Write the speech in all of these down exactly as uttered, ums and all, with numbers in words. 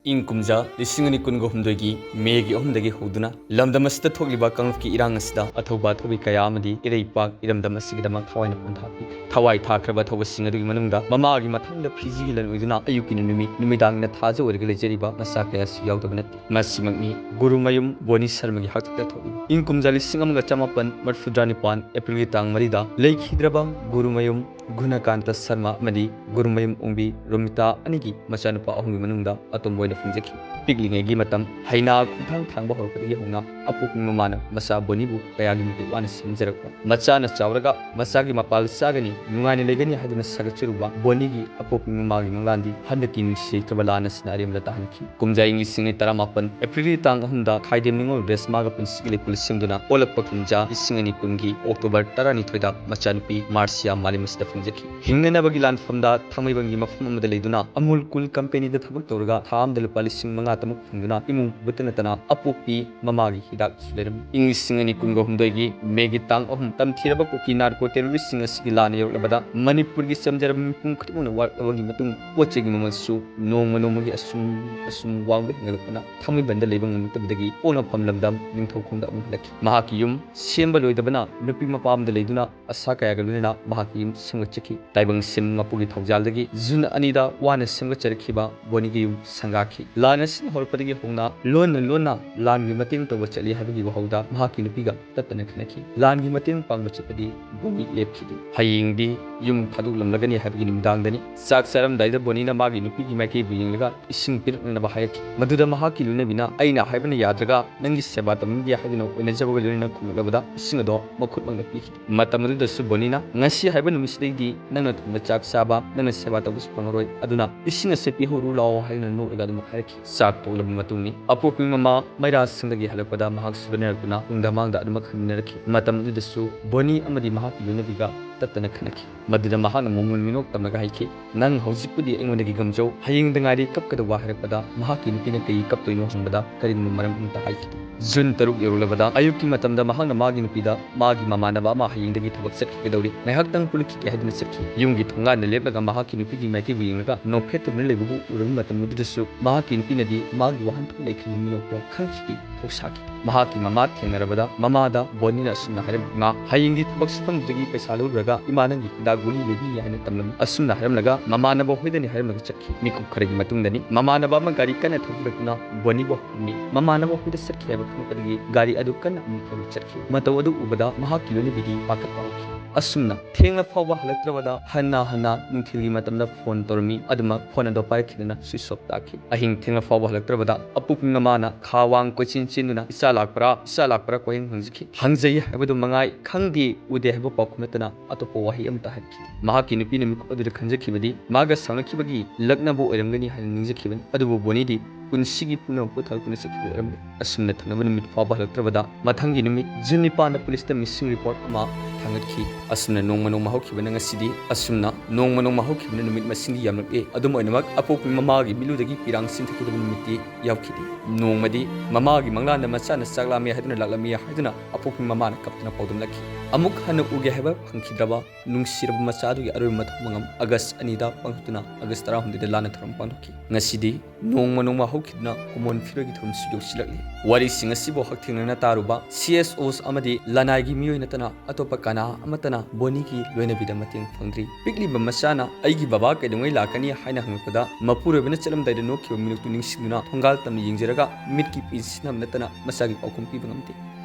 ꯏꯪ ꯀꯨꯝꯖꯥ ꯂꯤꯁꯤꯡ ꯑꯅꯤ ꯀꯨꯟꯒ ꯍꯨꯝꯗꯣꯏꯒꯤ ꯃꯦꯒꯤ ꯑꯍꯨꯝꯗꯒꯤ ꯍꯧꯗꯨꯅ ꯂꯝꯗꯝ ꯑꯁꯤꯗ ꯊꯣꯛꯂꯤꯕ ꯀꯥꯡꯂꯨꯞꯀꯤ ꯏꯔꯥꯡ ꯑꯁꯤꯗ ꯑꯊꯧꯕ ꯑꯊꯧꯕꯤ ꯀꯌꯥ ꯑꯃꯗꯤ ꯏꯔꯩꯄꯥꯛ ꯏꯔꯝꯗꯝ ꯑꯁꯤꯒꯤꯗꯃꯛ ꯊꯋꯥꯏꯅ ꯄꯣꯟꯊꯥꯈꯤ꯫ ꯊꯋꯥꯏ ꯊꯥꯈ꯭ꯔꯕ ꯑꯊꯧꯕꯁꯤꯡ ꯑꯗꯨꯒꯤ ꯃꯅꯨꯡꯗ ꯃꯃꯥꯒꯤ ꯃꯊꯪꯗ ꯐꯤꯖꯤꯒꯤ ꯂꯟ ꯑꯣꯏꯗꯨꯅ ꯑꯌꯨꯛꯀꯤꯅ ꯅꯨꯃꯤꯠ, ꯅꯨꯃꯤꯗꯥꯡꯅ ꯊꯥꯖ ꯑꯣꯏꯔꯒ ꯂꯩꯖꯔꯤꯕ ꯃꯆꯥ ꯀꯌꯥꯁꯨ ꯌꯥꯎꯗꯕ ꯅꯠꯇꯦ꯫ ꯃꯁꯤꯃꯛꯅꯤ ꯒꯨꯔꯨꯃꯌꯨꯝ ꯕꯣꯅꯤ ꯁꯔꯃꯒꯤ ꯍꯥꯛꯇꯛꯇ ꯊꯣꯛꯂꯤꯕ ꯏꯪ ꯀꯨꯝꯖꯥ ꯂꯤꯁꯤꯡ ꯑꯃꯒ ꯆꯃꯥꯄꯟ ꯃꯔꯤꯐꯨꯇꯔꯥ ꯅꯤꯄꯥꯟ ꯑꯦꯄ꯭ꯔꯤꯜꯒꯤ ꯇꯥꯡ ꯃꯔꯤꯗ ꯂꯩꯈꯤꯗ꯭ꯔꯕ ꯒꯨꯔꯨꯃꯌꯨꯝ ꯒꯨꯅꯀꯥꯟꯇ ꯁꯔꯃ ꯑꯃꯗꯤ ꯒꯨꯔꯨꯃꯌꯨꯝ ꯑꯣꯡꯕꯤ ꯔꯣꯃꯤꯇꯥ ꯑꯅꯤꯒꯤ ꯃꯆꯥꯅꯨꯄꯥ ꯑꯍꯨꯝꯒꯤ ꯃꯅꯨꯡꯗ ꯑꯇꯣꯝꯕ ꯑꯣꯏꯅ ꯐꯪꯖꯈꯤ꯫ ꯄꯤꯛꯂꯤꯉꯩꯒꯤ ꯃꯇꯝ ꯍꯩꯅꯥ ꯈꯣꯡꯊꯥꯡ ꯊꯥꯡꯕ ꯍꯧꯔꯛꯄꯗꯒꯤ ꯍꯧꯅ ꯑꯄꯣꯛꯄꯤ ꯃꯃꯥꯅ ꯃꯆꯥ ꯕꯣꯅꯤꯕꯨ ꯀꯌꯥꯒꯤ ꯃꯇꯤꯛ ꯋꯥꯅ ꯁꯦꯝꯖꯔꯛꯄ꯫ ꯃꯆꯥꯅ ꯆꯥꯎꯔꯒ ꯃꯆꯥꯒꯤ ꯃꯄꯥꯜ ꯆꯥꯒꯅꯤ, ꯅꯨꯡꯉꯥꯏꯅ ꯂꯩꯒꯅꯤ ꯍꯥꯏꯗꯨꯅ ꯁꯥꯒꯠꯆꯔꯨꯕ ꯕꯣꯅꯤꯒꯤ ꯑꯄꯣꯛꯄꯤ ꯃꯃꯥꯒꯤ ꯃꯪꯂꯥꯟꯗꯤ ꯍꯟꯗꯛꯀꯤ ꯅꯨꯡꯁꯤ ꯂꯩꯇ꯭ꯔꯕ ꯂꯥꯟ ꯑꯁꯤꯅ ꯑꯔꯦꯝꯕꯗ ꯇꯥꯍꯟꯈꯤ꯫ ꯀꯨꯝꯖꯥ ꯏꯪ ꯂꯤꯁꯤꯡ ꯑꯅꯤ ꯇꯔꯥꯃꯥꯄꯟ ꯑꯦꯄ꯭ꯔꯤꯜꯒꯤ ꯇꯥꯡ ꯑꯍꯨꯝꯗ ꯈꯥꯏꯗꯦꯝ ꯅꯤꯉꯣꯜ ꯔꯦꯁꯃꯥꯒ ꯄꯨꯟꯁꯤꯒꯤ ꯂꯩꯄꯨ ꯂꯤꯁꯤꯡꯗꯨꯅ ꯑꯣꯜꯂꯛꯄ ꯀꯨꯝꯖꯥ ꯂꯤꯁꯤꯡ ꯑꯅꯤ ꯀꯨꯟꯒꯤ ꯑꯣꯛꯇꯣꯕꯔ ꯇꯔꯥꯅꯤꯊꯣꯏꯗ ꯃꯆꯥꯅꯨꯄꯤ ꯃꯥꯔꯁꯤꯌꯥ ꯃꯥꯂꯦꯝ ꯑꯁꯤꯗ ꯐꯪꯖꯈꯤ꯫ ꯍꯤꯡꯅꯅꯕꯒꯤ ꯂꯥꯟꯐꯝꯗ ꯊꯥꯡꯃꯩꯕꯟꯒꯤ ꯃꯐꯝ ꯑꯃꯗ ꯂꯩꯗꯨꯅ ꯑꯃꯨꯜ ꯀꯨꯜ ꯀꯝꯄꯦꯅꯤꯗ ꯊꯕꯛ ꯇꯧꯔꯒ ꯊꯥ ꯑꯃꯗ ꯂꯨꯄꯥ ꯂꯤꯁꯤꯡ ꯃꯉꯥ ꯇꯃꯨꯛ ꯐꯪꯗꯨꯅ ꯏꯃꯨꯡ ꯄꯨꯕꯇ ꯅꯠꯇꯅ ꯑꯄꯣꯛꯄꯤ ꯃꯃꯥꯒꯤ ꯍꯤꯗꯥꯛꯁꯨ ꯂꯩꯔꯝꯃꯤ꯫ ꯏꯪ ꯂꯤꯁꯤꯡ ꯑꯅꯤ ꯀꯨꯟꯒ ꯍꯨꯝꯗꯣꯏꯒꯤ ꯃꯦꯒꯤ ꯇꯥꯡ ꯑꯍꯨꯝ ꯇꯝꯊꯤꯔꯕ ꯀꯨꯀꯤ ꯅꯥꯔꯀꯣ ꯇꯦꯔꯣꯔꯤꯁꯁꯤꯡ ꯑꯁꯤꯒꯤ ꯂꯥꯟꯅ ꯌꯧꯔꯛꯂꯕꯗ ꯃꯅꯤꯄꯨꯔꯒꯤ ꯆꯝꯖꯔꯕ ꯃꯤꯄꯨꯝ ꯈꯨꯗꯤꯡꯃꯛꯅ ꯋꯥꯔꯛꯂꯕꯒꯤ ꯃꯇꯨꯡ ꯄꯣꯠ ꯆꯩꯒꯤ ꯃꯃꯜꯁꯨ ꯅꯣꯡꯃ ꯅꯣꯡꯃꯒꯤ ꯑꯁꯨꯝ ꯑꯁꯨꯝ ꯋꯥꯡꯕ ꯍꯦꯟꯒꯠꯂꯛꯄꯅ ꯊꯥꯡꯃꯩꯕꯟꯗ ꯂꯩꯕ ꯉꯝꯂꯛꯇꯕꯗꯒꯤ ꯄꯣꯛꯅꯐꯝ ꯂꯝꯗꯝ ꯅꯤꯡꯊꯧꯈꯣꯡꯗ ꯑꯃꯨꯛ ꯍꯜꯂꯛꯈꯤ꯫ ꯃꯍꯥꯛꯀꯤ ꯌꯨꯝ ꯁꯦꯝꯕ ꯂꯣꯏꯗꯕꯅ ꯅꯨꯄꯤ ꯃꯄꯥꯝꯗ ꯂꯩꯗꯨꯅ ꯑꯁꯥ ꯀꯌꯥꯒ ꯂꯣꯏꯅꯅ ꯃꯍꯥꯛꯀꯤ ꯌꯨꯝ ꯁꯦꯝꯒꯠꯆꯈꯤ꯫ ꯇꯥꯏꯕꯪ ꯁꯤꯝ ꯃꯄꯨꯒꯤ ꯊꯧꯖꯥꯜꯗꯒꯤ ꯖꯨꯟ ꯑꯅꯤꯗ ꯋꯥꯅ ꯁꯦꯝꯒꯠꯆꯔꯛꯈꯤꯕ ꯕꯣꯅꯤꯒꯤ ꯌꯨꯝ ꯁꯪꯒꯥꯈꯤ꯫ ꯂꯥꯟ ꯑꯁꯤꯅ ꯍꯧꯔꯛꯄꯗꯒꯤ ꯍꯧꯅ ꯂꯣꯟꯅ ꯂꯣꯟꯅ ꯂꯥꯟꯒꯤ ꯃꯇꯦꯡ ꯇꯧꯕ ꯆꯠꯂꯤ ꯍꯥꯏꯕꯒꯤ ꯋꯥꯍꯧꯗ ꯃꯍꯥꯛꯀꯤ ꯅꯨꯄꯤꯒ ꯇꯠꯇꯅ ꯈꯠꯅꯈꯤ꯫ ꯂꯥꯟꯒꯤ ꯃꯇꯦꯡ ꯄꯥꯡꯕ ꯆꯠꯄꯗꯤ ꯕꯣꯅꯤ ꯂꯦꯞꯈꯤꯗꯦ꯫ ꯍꯌꯦꯡꯗꯤ ꯌꯨꯝ ꯊꯥꯗꯣꯛꯂꯝꯂꯒꯅꯤ ꯍꯥꯏꯕꯒꯤ ꯅꯨꯃꯤꯗꯥꯡꯗꯅꯤ꯫ ꯆꯥꯛ ꯆꯥꯔꯝꯗꯥꯏꯗ ꯕꯣꯅꯤꯅ ꯃꯥꯒꯤ ꯅꯨꯄꯤꯒꯤ ꯃꯥꯏꯀꯩꯕꯨ ꯌꯦꯡꯂꯒ ꯏꯁꯤꯡ ꯄꯤꯔꯛꯅꯅꯕ ꯍꯥꯏꯔꯛꯈꯤ꯫ ꯃꯗꯨꯗ ꯃꯍꯥꯛꯀꯤ ꯂꯣꯏꯅꯕꯤꯅ, "ꯑꯩꯅ ꯍꯥꯏꯕꯅ ꯌꯥꯗ꯭ꯔꯒ ꯅꯪꯒꯤ ꯁꯦꯕꯥ ꯇꯧꯅꯤꯡꯗꯦ ꯍꯥꯏꯗꯨꯅ ꯑꯣꯏꯅꯖꯕꯒ ꯂꯣꯏꯅꯅ ꯈꯨꯝꯂꯛꯂꯕꯗ ꯏꯁꯤꯡ ꯑꯗꯣ ꯃꯈꯨꯠꯃꯛꯅ ꯄꯤꯈꯤ꯫ ꯃꯇꯝ ꯑꯗꯨꯗꯁꯨ ꯕꯣꯅꯤꯅ, "ꯉꯁꯤ ꯍꯥꯏꯕ ꯅꯨꯃꯤꯠꯁꯤꯗꯩꯗꯤ ꯅꯪꯅ ꯊꯣꯡꯕ ꯆꯥꯛ ꯆꯥꯕ, ꯅꯪꯅ ꯁꯦꯕꯥ ꯇꯧꯕꯁꯨ ꯐꯪꯉꯔꯣꯏ, ꯑꯗꯨꯅ ꯏꯁꯤꯡ ꯑꯁꯦ ꯄꯤꯍꯧꯔꯨ ꯂꯥꯛꯑꯣ" ꯍꯥꯏꯗꯨꯅ ꯅꯣꯛꯂꯒ ꯑꯗꯨꯃꯛ ꯍꯥꯏꯔꯛꯈꯤ꯫ ꯆꯥꯛ ꯇꯣꯛꯂꯕ ꯃꯇꯨꯡꯅꯤ꯫ ꯑꯄꯣꯛꯄꯤ ꯃꯃꯥ ꯃꯩꯔꯥꯁꯪꯗꯒꯤ ꯍꯜꯂꯛꯄꯗ ꯃꯍꯥꯛꯁꯨ ꯂꯣꯏꯅꯔꯛꯇꯨꯅ ꯄꯨꯡ ꯙꯃꯥꯡꯗ ꯑꯗꯨꯃꯛ ꯍꯟꯃꯤꯟꯅꯔꯛꯈꯤ꯫ ꯃꯇꯝ ꯑꯗꯨꯗꯁꯨ ꯕꯣꯅꯤ ꯑꯃꯗꯤ ꯃꯍꯥꯛꯀꯤ ꯂꯣꯏꯅꯕꯤꯒ ꯇꯠꯇꯅ ꯈꯠꯅꯈꯤ꯫ ꯃꯗꯨꯗ ꯃꯍꯥꯛꯅ ꯃꯣꯃꯣꯟ ꯃꯤꯅꯣꯛ ꯇꯝꯂꯒ ꯍꯥꯏꯈꯤ, "ꯅꯪ ꯍꯧꯖꯤꯛꯄꯨꯗꯤ ꯑꯩꯉꯣꯟꯗꯒꯤ ꯉꯝꯖꯧ, ꯍꯌꯦꯡꯗ ꯉꯥꯏꯔꯤ ꯀꯞꯀꯗꯧꯕ" ꯍꯥꯏꯔꯛꯄꯗ, ꯃꯍꯥꯛꯀꯤ ꯅꯨꯄꯤꯅ ꯀꯩꯒꯤ ꯀꯞꯇꯣꯏꯅꯣ ꯍꯪꯕꯗ, ꯀꯔꯤꯒꯨꯝꯕ ꯃꯔꯝ ꯑꯃꯠꯇ ꯍꯥꯏꯈꯤꯗꯦ꯫ ꯖꯨꯟ ꯇꯔꯨꯛ ꯌꯧꯔꯛꯂꯕꯗ, ꯑꯌꯨꯛꯀꯤ ꯃꯇꯝꯗ ꯃꯍꯥꯛꯅ ꯃꯥꯒꯤ ꯅꯨꯄꯤꯗ, "ꯃꯥꯒꯤ ꯃꯃꯥꯟꯅꯕ ꯑꯃ ꯍꯌꯦꯡꯗꯒꯤ ꯊꯕꯛ ꯆꯠꯈꯤꯒꯗꯧꯔꯤ, ꯉꯥꯏꯍꯥꯛꯇꯪ ꯄꯨꯜꯂꯛꯈꯤꯒꯦ" ꯍꯥꯏꯗꯨꯅ ꯆꯠꯈꯤ꯫ ꯌꯨꯝꯒꯤ ꯊꯣꯡꯒꯥꯟꯗ ꯂꯦꯞꯂꯒ ꯃꯍꯥꯛꯀꯤ ꯅꯨꯄꯤꯒꯤ ꯃꯥꯏꯀꯩꯕꯨ ꯌꯦꯡꯂꯒ ꯅꯣꯛꯐꯦꯠꯇꯨꯅ ꯂꯩꯕꯕꯨ ꯎꯔꯕ ꯃꯇꯝ ꯑꯗꯨꯗꯁꯨ, ꯃꯍꯥꯛꯀꯤ ꯅꯨꯄꯤꯅꯗꯤ ꯃꯥꯒꯤ ꯋꯥꯍꯟꯊꯣꯛ ꯂꯩꯈꯤꯕ ꯃꯤꯅꯣꯛꯄ ꯈꯪꯈꯤꯗꯦ꯫ ꯊꯧꯁꯥꯈꯤ꯫ ꯃꯍꯥꯛꯀꯤ ꯃꯃꯥ ꯊꯦꯡꯅꯔꯕꯗ, ꯃꯃꯥꯗ ꯕꯣꯅꯤꯅ ꯑꯁꯨꯝꯅ ꯍꯥꯏꯔꯝꯃꯤ, "ꯃꯥ ꯍꯌꯦꯡꯗꯤ ꯊꯕꯛ ꯁꯨꯐꯝꯗꯨꯗꯒꯤ ꯄꯩꯁꯥ ꯂꯧꯔꯨꯔꯒ ꯏꯃꯥ ꯅꯪꯒꯤ ꯍꯤꯗꯥꯛ ꯒꯨꯂꯤ ꯂꯩꯕꯤꯅꯤ" ꯍꯥꯏꯅ ꯇꯝꯂꯝꯃꯤ꯫ ꯑꯁꯨꯝꯅ ꯍꯥꯏꯔꯝꯂꯒ ꯃꯃꯥꯟꯅꯕ ꯍꯣꯏꯗꯅꯤ ꯍꯥꯏꯔꯝꯂꯒ ꯆꯠꯈꯤ꯫ ꯃꯤꯀꯨꯞ ꯈꯔꯒꯤ ꯃꯇꯨꯡꯗꯅꯤ ꯃꯃꯥꯟꯅꯕ ꯑꯃ ꯒꯥꯔꯤ ꯀꯟꯅ ꯊꯧꯖꯤꯜꯂꯛꯇꯨꯅ ꯕꯣꯅꯤꯕꯨ ꯍꯪꯉꯤ꯫ ꯃꯃꯥꯟꯅꯕ ꯍꯣꯏꯗ ꯆꯠꯈꯤ ꯍꯥꯏꯕ ꯈꯪꯂꯛꯄꯗꯒꯤ ꯒꯥꯔꯤ ꯑꯗꯨ ꯀꯟꯅ ꯑꯃꯨꯛ ꯊꯧꯗꯨꯅ ꯆꯠꯈꯤ꯫ ꯃꯇꯧ ꯑꯗꯨ ꯎꯕꯗ ꯃꯍꯥꯛꯀꯤ ꯂꯣꯏꯅꯕꯤꯗꯤ ꯄꯥꯈꯠꯄ ꯍꯧꯈꯤ꯫ ꯑꯁꯨꯝꯅ ꯊꯦꯡꯂ ꯐꯥꯎꯕ ꯍꯜꯂꯛꯇ꯭ꯔꯕꯗ ꯍꯟꯅ ꯍꯟꯅ ꯅꯨꯡꯊꯤꯜꯒꯤ ꯃꯇꯝꯗ ꯐꯣꯟ ꯇꯧꯔꯝꯃꯤ, ꯑꯗꯨꯃꯛ ꯐꯣꯟ ꯑꯗꯨ ꯄꯥꯏꯔꯛꯈꯤꯗꯅ switch off ꯇꯥꯈꯤ꯫ ꯑꯍꯤꯡ ꯊꯦꯡꯂ ꯐꯥꯎꯕ ꯍꯜꯂꯛꯇ꯭ꯔꯕꯗ ꯑꯄꯣꯛꯄꯤ ꯃꯃꯥꯅ ꯈꯥ ꯋꯥꯡ ꯀꯣꯏꯆꯦꯟ ꯆꯦꯟꯗꯨꯅ "ꯏꯆꯥ ꯂꯥꯛꯄ꯭ꯔꯥ? ꯏꯆꯥ ꯂꯥꯛꯄ꯭ꯔꯥ?" ꯀꯣꯏꯍꯪ ꯍꯪꯖꯈꯤ꯫ ꯍꯪꯖꯩ ꯍꯥꯏꯕꯗꯨ ꯃꯉꯥꯏ ꯈꯪꯗꯦ ꯎꯗꯦ ꯍꯥꯏꯕ ꯄꯥꯎꯈꯨꯝ ꯅꯠꯇꯅ ꯑꯇꯣꯞꯄ ꯋꯥꯍꯩ ꯑꯃꯠꯇ ꯍꯥꯏꯔꯛꯈꯤꯗꯦ꯫ ꯃꯍꯥꯛꯀꯤ ꯅꯨꯄꯤꯅ ꯃꯤꯀꯨꯞ ꯑꯗꯨꯗ ꯈꯟꯖꯈꯤꯕꯗꯤ ꯃꯥꯒ ꯁꯥꯎꯅꯈꯤꯕꯒꯤ ꯂꯛꯅꯕ ꯑꯣꯏꯔꯝꯒꯅꯤ ꯍꯥꯏꯅ ꯅꯤꯡꯖꯈꯤꯕꯅꯤ꯫ ꯑꯗꯨꯕꯨ ꯕꯣꯅꯤꯗꯤ ꯄꯨꯟꯁꯤꯒꯤ ꯄꯨꯝꯅꯃꯛꯄꯨ ꯊꯥꯗꯣꯛꯇꯨꯅ ꯆꯠꯈꯤꯕ ꯑꯣꯏꯔꯝꯂꯦ꯫ ꯑꯁꯨꯝꯅ ꯊꯪꯅꯕ ꯅꯨꯃꯤꯠ ꯐꯥꯎꯕ ꯍꯜꯂꯛꯇ꯭ꯔꯕꯗ, ꯃꯊꯪꯒꯤ ꯅꯨꯃꯤꯠ ꯖꯨꯟ ꯅꯤꯄꯥꯟꯗ ꯄꯨꯂꯤꯁꯇ missing report ꯑꯃ ꯊꯥꯡꯒꯠꯈꯤ꯫ ꯑꯁꯨꯝꯅ ꯅꯣꯡꯃ ꯅꯣꯡꯃ ꯍꯧꯈꯤꯕꯅ ꯉꯁꯤꯗꯤ, ꯑꯁꯨꯝꯅ ꯅꯣꯡꯃ ꯅꯣꯡꯃ ꯍꯧꯈꯤꯕꯅ ꯅꯨꯃꯤꯠ ꯃꯁꯤꯡꯗꯤ ꯌꯥꯝꯂꯛꯂꯦ꯫ ꯑꯗꯨꯝ ꯑꯣꯏꯅꯃꯛ, ꯑꯄꯣꯛꯄꯤ ꯃꯃꯥꯒꯤ ꯃꯤꯠꯂꯨꯗꯒꯤ ꯄꯤꯔꯥꯡ ꯆꯤꯟꯊꯈꯤꯗꯕ ꯅꯨꯃꯤꯠꯇꯤ ꯌꯥꯎꯈꯤꯗꯦ꯫ ꯅꯣꯡꯃꯗꯤ ꯃꯃꯥꯒꯤ ꯃꯪꯂꯥꯟꯗ ꯃꯆꯥꯅ ꯆꯥꯛ ꯂꯥꯝꯃꯤ ꯍꯥꯏꯗꯨꯅ ꯂꯥꯛꯂꯝꯃꯤ ꯍꯥꯏꯗꯨꯅ ꯑꯄꯣꯛꯄꯤ ꯃꯃꯥꯅ ꯀꯞꯇꯨꯅ ꯄꯥꯎꯗꯝꯂꯛꯈꯤ꯫ ꯑꯃꯨꯛ ꯍꯟꯅ ꯎꯒꯦ ꯍꯥꯏꯕ ꯐꯪꯈꯤꯗ꯭ꯔꯕ ꯅꯨꯡꯁꯤꯔꯕ ꯃꯆꯥ ꯑꯗꯨꯒꯤ ꯑꯔꯣꯏꯕ ꯃꯊꯧ ꯃꯉꯝ ꯑꯥꯒꯁ ꯑꯅꯤꯗ ꯄꯥꯡꯊꯣꯛꯇꯨꯅ ꯑꯥꯒꯁ ꯇꯔꯥꯍꯨꯝꯗꯣꯏꯗ ꯂꯥꯟꯅ ꯊꯧꯔꯝ ꯄꯥꯡꯊꯣꯛꯈꯤ꯫ ꯉꯁꯤꯗꯤ ꯅꯣꯡꯃ ꯅꯣꯡꯃ ꯍꯧꯈꯤꯗꯨꯅ ꯀꯨꯃꯣꯟ ꯐꯤꯔꯣꯏꯒꯤ ꯊꯧꯔꯝꯁꯨ ꯌꯧꯁꯤꯜꯂꯛꯂꯤ꯫ ꯋꯥꯔꯤꯁꯤꯡ ꯑꯁꯤꯕꯨ ꯍꯛꯊꯦꯡꯅꯅ ꯇꯥꯔꯨꯕ C S Os ꯑꯃꯗꯤ ꯂꯅꯥꯏꯒꯤ ꯃꯤꯑꯣꯏ ꯅꯠꯇꯅ ꯑꯇꯣꯞꯄ ꯀꯅꯥ ꯑꯃꯠꯇꯅ ꯕꯣꯅꯤꯒꯤ ꯂꯣꯏꯅꯕꯤꯗ ꯃꯇꯦꯡ ꯐꯪꯗ꯭ꯔꯤ꯫ ꯄꯤꯛꯂꯤꯕ ꯃꯆꯥꯅ "ꯑꯩꯒꯤ ꯕꯕꯥ ꯀꯩꯗꯧꯉꯩ ꯂꯥꯛꯀꯅꯤ?" ꯍꯥꯏꯅ ꯍꯪꯂꯛꯄꯗ, ꯃꯄꯨꯔꯣꯏꯕꯅ ꯆꯠꯂꯝꯗꯥꯏꯗ ꯅꯣꯛꯈꯤꯕ ꯃꯤꯅꯣꯛꯇꯨ ꯅꯤꯡꯁꯤꯡꯗꯨꯅ ꯊꯣꯡꯒꯥꯜ ꯇꯝꯅ ꯌꯦꯡꯖꯔꯒ ꯃꯤꯠꯀꯤ ꯄꯤ ꯁꯤꯟꯅꯕ ꯅꯠꯇꯅ ꯃꯆꯥꯒꯤ ꯄꯥꯎꯈꯨꯝ ꯄꯤꯕ ꯉꯝꯗꯦ꯫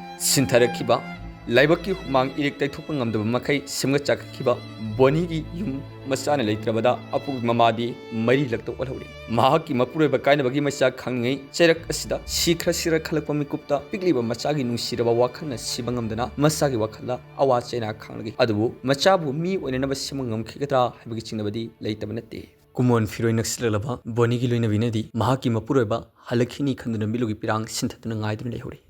ꯁꯤꯟꯊꯔꯛꯈꯤꯕ ꯂꯥꯏꯕꯛꯀꯤ ꯍꯨꯃꯥꯡ ꯏꯔꯤꯛ ꯇꯩꯊꯣꯛꯄ ꯉꯝꯗꯕ ꯃꯈꯩ ꯁꯦꯝꯒꯠ ꯆꯥꯈꯠꯈꯤꯕ ꯕꯣꯅꯤꯒꯤ ꯌꯨꯝ ꯃꯆꯥꯅ ꯂꯩꯇ꯭ꯔꯕꯗ ꯑꯄꯣꯛꯄꯤ ꯃꯃꯥꯗꯤ ꯃꯩꯔꯤ ꯂꯛꯇ ꯑꯣꯜꯍꯧꯔꯦ꯫ ꯃꯍꯥꯛꯀꯤ ꯃꯄꯨꯔꯣꯏꯕ ꯀꯥꯏꯅꯕꯒꯤ ꯃꯩꯆꯥꯛ ꯈꯥꯡꯂꯤꯉꯩ ꯆꯩꯔꯛ ꯑꯁꯤꯗ ꯁꯤꯈ꯭ꯔ ꯁꯤꯔ ꯈꯜꯂꯛꯄ ꯃꯤꯀꯨꯞꯇ ꯄꯤꯛꯂꯤꯕ ꯃꯆꯥꯒꯤ ꯅꯨꯡꯁꯤꯔꯕ ꯋꯥꯈꯜꯅ ꯁꯤꯕ ꯉꯝꯗꯅ ꯃꯆꯥꯒꯤ ꯋꯥꯈꯜꯗ ꯑꯋꯥ ꯆꯩꯅꯥ ꯈꯥꯡꯂꯒꯦ꯫ ꯑꯗꯨꯕꯨ ꯃꯆꯥꯕꯨ ꯃꯤ ꯑꯣꯏꯅꯅꯕ ꯁꯦꯝꯕ ꯉꯝꯈꯤꯒꯗ꯭ꯔꯥ ꯍꯥꯏꯕꯒꯤ ꯆꯤꯡꯅꯕꯗꯤ ꯂꯩꯇꯕ ꯅꯠꯇꯦ꯫ ꯀꯨꯃꯣꯟ ꯐꯤꯔꯣꯏ ꯅꯛꯁꯤꯜꯂꯛꯂꯕ ꯕꯣꯅꯤꯒꯤ ꯂꯣꯏꯅꯕꯤꯅꯗꯤ ꯃꯍꯥꯛꯀꯤ ꯃꯄꯨꯔꯣꯏꯕ ꯍꯜꯂꯛꯈꯤꯅꯤ ꯈꯟꯗꯨꯅ ꯃꯤꯠꯂꯨꯒꯤ ꯄꯤꯔꯥꯡ ꯁꯤꯟꯊꯗꯨꯅ ꯉꯥꯏꯗꯨꯅ ꯂꯩꯍꯧꯔꯤ꯫